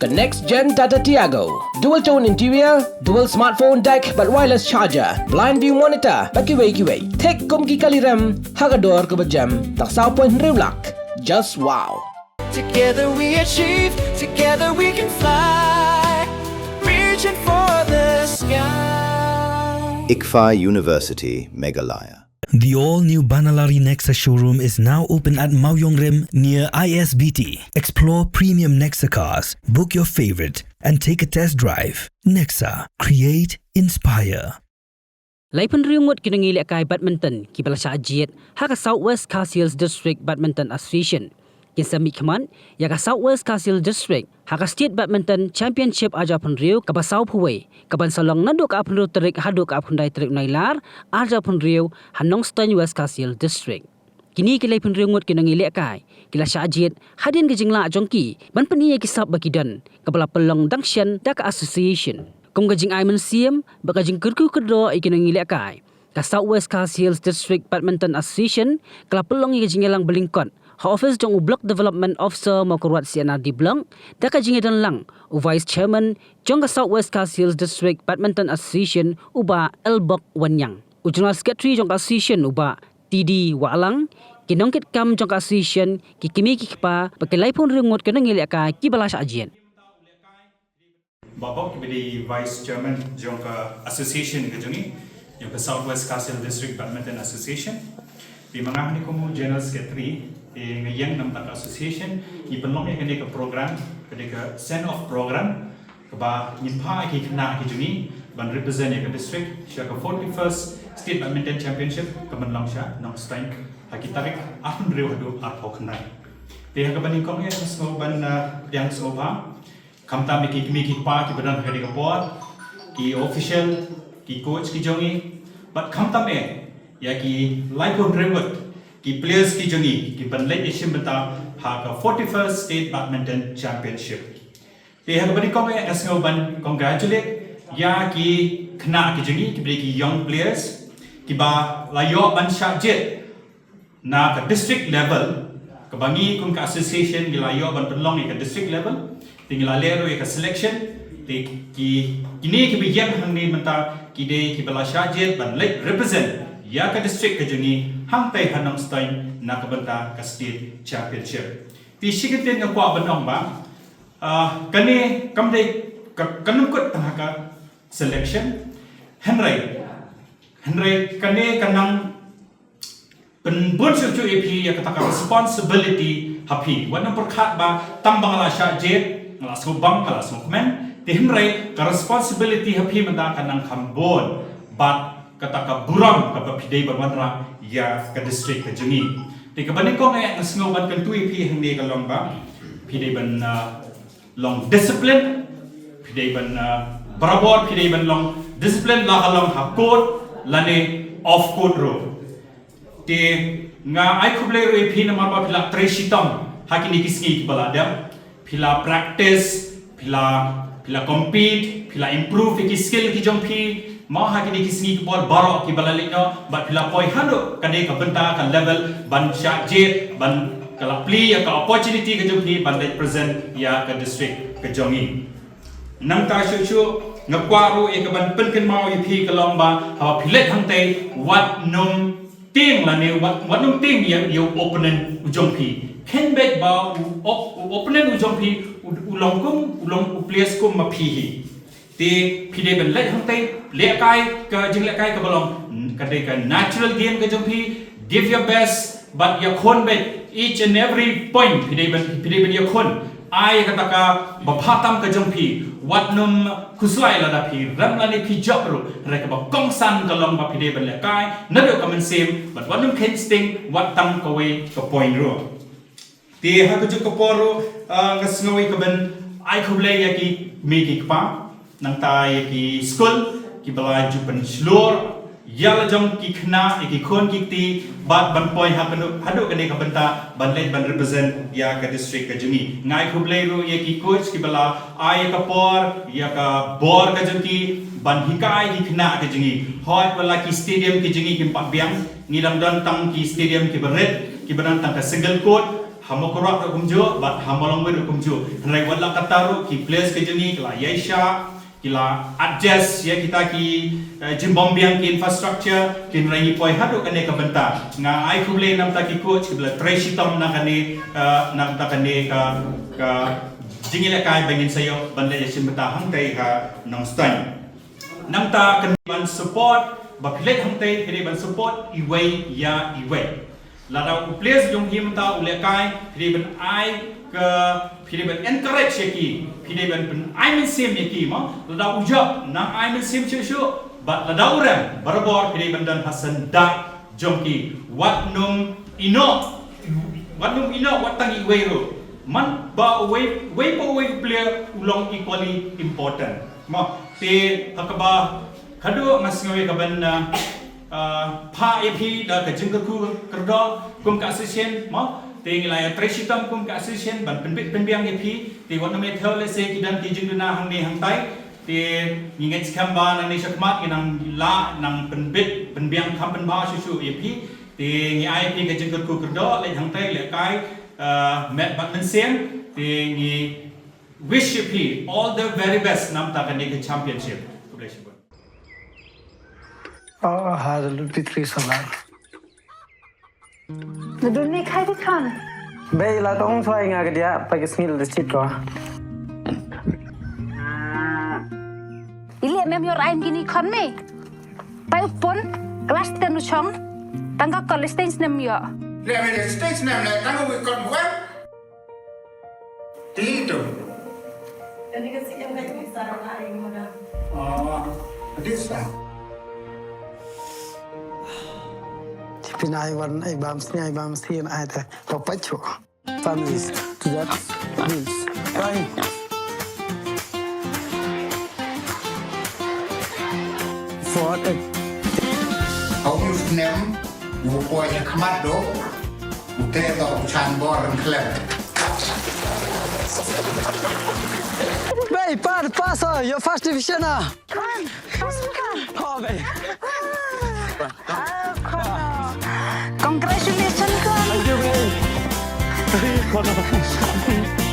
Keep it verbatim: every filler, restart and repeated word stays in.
The next gen Tata Tiago. Dual tone interior, dual smartphone deck bad wireless charger, blind view monitor bad kiwei kiwei. Thik kum ki kali rem ha ka dor kaba jem, tang saw point hynriew lak. Just wow. Together we achieve, together we can fly. Reaching for the sky. ICFAI University, Meghalaya. The all-new Banalari Nexa showroom is now open at Mawiongrim near I S B T. Explore premium Nexa cars, book your favorite, and take a test drive. Nexa, create, inspire. Laiphew hynriew ngut ki nongïalehkai badminton kiba la shah jied ha ka South West Khasi Hills District Badminton Association kin sa mihkhmat ïa ka South West Khasi Hills District ha ka State Badminton Championship arhajar arphew hynriew kaba sawphew wei, kaban sa long naduh ka arphew hynriew tarik haduh ka arphew khyndai tarik u Nailar arhajar arphew hynriew ha Nongstoiñ, West Khasi Hills District. Kine ki laiphew hynriew ngut ki nongïalehkai ki la shah jied hadien ka jinglah jong ki ban pyni ïa ki sap ba ki don, kaba la pynlong dang shen da ka association. Kum ka jingai mynsiem bad ka jingkyrkhu kyrdoh ïa ki nongïalehkai, ka South West Khasi Hills District Badminton Association ka la pynlong ïa ka jingïalang ba lyngkot ha office jong u Block Development Officer Mawkyrwat C and R D Block, da ka jingïadon lang u Vice Chairman jong ka South West Khasi Hills District Badminton Association, u Bah Elbok Wanniang, u General Secretary jong ka association, u Bah T D Wahlang, ki nongkitkam jong ka association, ki kmie ki kpa bad ki laiphew hynriew ngut ki nongïalehkai kiba la shah jied. Bah Bok, kiba dei Vice Chairman jong ka association ka jong ngi, jong ka South West Khasi Hills District Badminton Association. Te ma nga hangne kum u General Secretary, te nga ïeng na ka bynta ka association, ngi pynlong ïa kane ka program, ka dei ka send off program, kaba ngin phah ïa ki khynnah ki jong ngi ban represent ïa ka district sha ka forty-first State Badminton Championship kaban long sha Nongstoiñ ha ki tarik arphew hynriew haduh arphew khyndai. Te ha kaba nyngkong eh nga sngew ban, ah, pdiang sngewbha khamtam ïa ki kmie ki kpa kiba don ha kane ka por, ki official, ki coach ki jong ngi, bad khamtam eh ïa ki laiphew hynriew ngut ki players ki jong ngi kiban leit ïashim bynta ha ka forty-first State Badminton Championship. Te ha kaba nyngkong eh nga sngew ban congratulate ïa ki khynnah ki jong ngi, kiba dei ki young players, kiba la ïoh ban shah jied na ka district level, kaba ngi kum ka association ngi la ïoh ban pynlong ïa ka district level, te ngi la leh ruh ïa ka selection, te ki, kine kiba ïeng hangne mynta ki dei kiba la shah jied ban leit represent ïa ka district ka jong ngi hangtei ha Nongstoiñ na ka bynta ka state championship. Te shi kyntien nga kwah ban ong ba, ah, kane kam dei ka, kam kut tang ha ka selection, hynrei, hynrei kane ka nang pynbun shuh shuh ïa phi ïa kata ka responsibility ha phi. Wat nym pyrkhat ba tang ba nga la shah jied, nga la sngewbang, nga la sngewkmen. Te hynrei ka responsibility ha phi mynta ka nang kham bun bad kata ka burom kaba phi dei ban wanrah ïa ka district ka jong ngi. Te kaba nyngkong eh nga sngew ban kyntu ïa phi hangne ka long ba phi dei ban, ah, long discipline, phi dei ban, ah, barabor phi dei ban long discipline, la ka long ha court lane off court ruh. Te nga ai khublei ruh ïa phi namar ba phi la trei shitom ha kine ki sngi kiba la dep. Phi la practice, phi la, phi la compete, phi la improve ïa ki skill ki jong phi. Mo ha kine ki sngi ki por baroh kiba la leit noh, bad phi la poi haduh kane ka bynta ka level ban shah jied, ban ka la plie ïa ka opportunity ka jong phi ban leit present ïa ka district ka jong ngi. Nangta shuh shuh nga kwah ruh ïa ka ban pynkynmaw ïa phi ka long ba haba phi leit hangtei wat nym tieng lane wat, wat nym tieng ïa, ïa u opponent u jong phi. Khein beit ba u op-, u opponent u jong phi u, u long kum, u long u players kum ma phi hi. Te phi dei ban leit hangtei, lehkai ka jinglehkai kaba long, ka dei ka natural game ka jong phi, give your best, bad ïakhun beit each and every point phi dei ban, phi dei ban ïakhun. Ai kata kaba bha tam ka jong phi, wat nym khuslai lada phi rem lane phi jop ruh, hynrei kaba kongsan ka long ba phi dei ban lehkai naduh ka mynsiem, bad wat nym khein sting wat tang kawei ka point ruh. Te ha kajuh ka por ruh, ah, nga sngew ïa ka ban ai khublei ïa ki kmie ki kpa, nangta ïa ki skul kiba la ju pynshlur ïa la jong ki khynnah, ïa ki khun ki kti, bad ban poi ha kano, haduh kane ka bynta ban leit ban represent ïa ka district ka jong ngi. Nga ai khublei ruh ïa ki coach kiba la ai ïa ka por, ïa ka bor ka jong ki ban hikai ki khynnah ka jong ngi. Hooid, wat la ki stadium ki jong ngi kim pat biang, ngi dang don tang ki stadium kiba rit, kiba don tang ka single court. Ha Mawkyrwat ruh kumjuh, bad ha Mawlangwit ruh kumjuh. Hynrei wat la katta ruh ki players ka jong ngi ki la ïaishah, ki la adjust ïa kita ki, eh, jingbymbiang ki infrastructure, hynrei ngi poi haduh kane ka bynta. Nga ai khublei na bynta ki coach kiba la trei shitom na kane, eh, na bynta kane ka, ka jingïalehkai ba ngin sa ïoh ban leit ïashim bynta hangtei ha Nongstoiñ. Nangta kane ban support, ba phi leit hangtei phi dei ban support iwei ïa iwei. Lada u players jong phi mynta u lehkai, phi dei ban ai ka, phi dei ban encourage ïa ki, phi dei ban pyn-, ai mynsiem ïa ki mo. Lada u jop nang ai mynsiem shuh shuh, bad lada u rem barabor phi dei ban don ha syndah jong ki. Wat nym ïehnoh, wat nym ïehnoh wat tang iwei ruh. Man ba uwei, uwei pa uwei u player u long equally important. Mo, te ha kaba haduh nga sngew ïa ka ban, ah, ah, phah ïa phi da ka jingkyrkhu kyrdoh kum ka association mo. Te ngi la ïatrei shitom kum ka association ban pynbit pynbiang ïa phi. Te wat nym ïa thew lehse ki don ki jingduna hangne hangtai. Te ngi ngeit skhem ba nangne shakhmat ngi nang lah nang pynbit pynbiang kham pynbha shuh shuh ïa phi. Te ngi ai phi ka jingkyrkhu kyrdoh leit hangtei lehkai, ah, met bad mynsiem. Te ngi wish ïa phi all the very best na bynta kane ka championship. Khublei shibun. Oh, ha da lut pitri solar. Nadun ne khai di khan. Bei la tong suai nga ka dia pa ki sngil da chit ko. Ili mem yor ain gini khon me. Pai u pun class ten u chong. Tang ka college stage nem yo. Le me stage nem le tang u kon buat. Ti tu. Kani ka si em ka tu sa ra ai mo da. Oh, this time. Pin ai wan ai bam sni ai bam sni ai te. Pa pa chu. Families to that means crying. For a Hau yu snem, wu poi ha khmat do, wu te do u chan bor reng khlem. Bei, pa, pa, sa, your first division ah. Come, come, come. Oh, bei. Congratulations, come. Thank you, bei. Thank you.